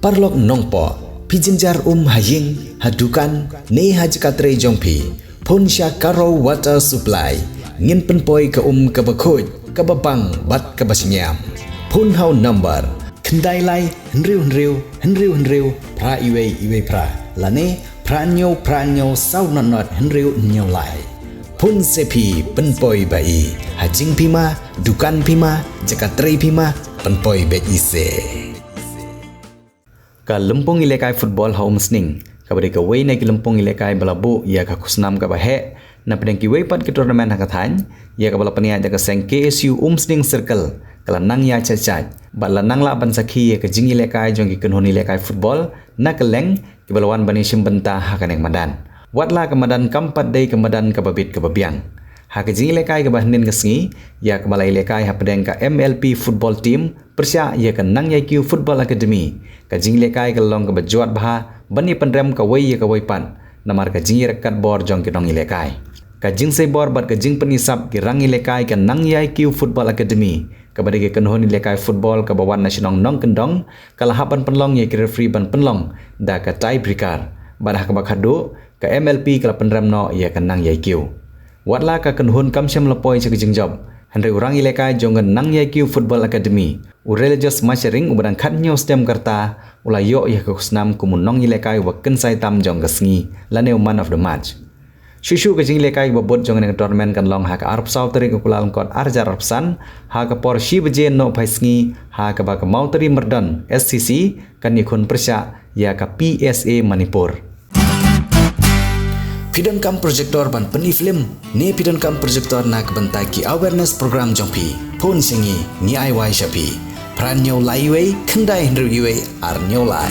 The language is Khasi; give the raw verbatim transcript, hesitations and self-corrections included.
Paralok nongpoh, phi jynjar um ha ïing, ha dukan, ne ha jaka trei jong phi, phone sha Karo Water Supply. Ngin pynpoi ka um kaba khuid, kaba bang bad kaba shngiam. Phone ha u number khyndai lai hynriew hynriew hynriew hynriew phra iwei iwei phra, lane phra hynñiew phra hynñiew saw nod nod hynriew hynñiew lai. Phone se phi, pynpoi ba i. Ha jingpima, dukan pima, jaka trei pima, pynpoi beit i se. Ka lympung ilekai football ha Umsning, kaba dei kawei na ki lympung ilekai ba la buh ïa ka khusnam kaba heh napdeng kiwei pat ki tournament ha ka thaiñ, ïa kaba la pynïaid da ka seng K S U Umsning Circle, ka la nang ïa chait chait bad la nang lah ban sakhi ïa ka jingilekai jong ki kynhun ilekai football na kylleng, kiba la wan ban ïashim bynta ha kane ka madan. Wat la ka madan kam pat dei ka madan kaba bit kaba biang. Ha ka jingilekai kaba hynnin ka sngi, ïa kaba la ilekai hapdeng ka M L P football team pyrshah ïa ka Nang Ïai Kiew Football Academy, ka jingilekai ka la long kaba jwat bha ban ïapynrem kawei ïa kawei pat, namar ka jingïaryngkat bor jong ki nongilekai. Ka jingsei bor bad ka jingpyniasap ki rangilekai ka Nang Ïai Kiew Football Academy, kaba dei ka kynhun ilekai football kaba wan na shnong Nongkyndong, ka la hap ban pynlong ïa ki referee ban pynlong da ka tie breaker, bad ha kaba khatduh ka M L P ka la pynrem noh ïa ka Nang Ïai Kiew. Wat la ka kynhun kam shym la poi sha ka jingjop, hynrei u rangilekai jong ka Nang Ïai Kiew Football Academy, u Religious Masharing, uba dang khathynñiew snem ka rta, u la ïoh ïa ka khusnam kum u nongilekai uba kynsai tam jong ka sngi, lane u man of the match. Shuh shuh ka jingilekai kaba bud jong kane ka tournament kan long ha ka arphew saw tarik u Kyllalyngkot ar hajar arphew san, ha ka por shi baje nohphai sngi, ha kaba ka Mawtari Myrdon S C C kan ïakhun pyrshah ïa ka P S A Manipur. Phi donkam projector ban pyni film, ne phi donkam projector na ka bynta ki awareness program jong phi? Phone sha ngi, ngi ai wai sha phi. Phra hynñiew lai iwei khyndai hynriew iwei ar hynñiew lai.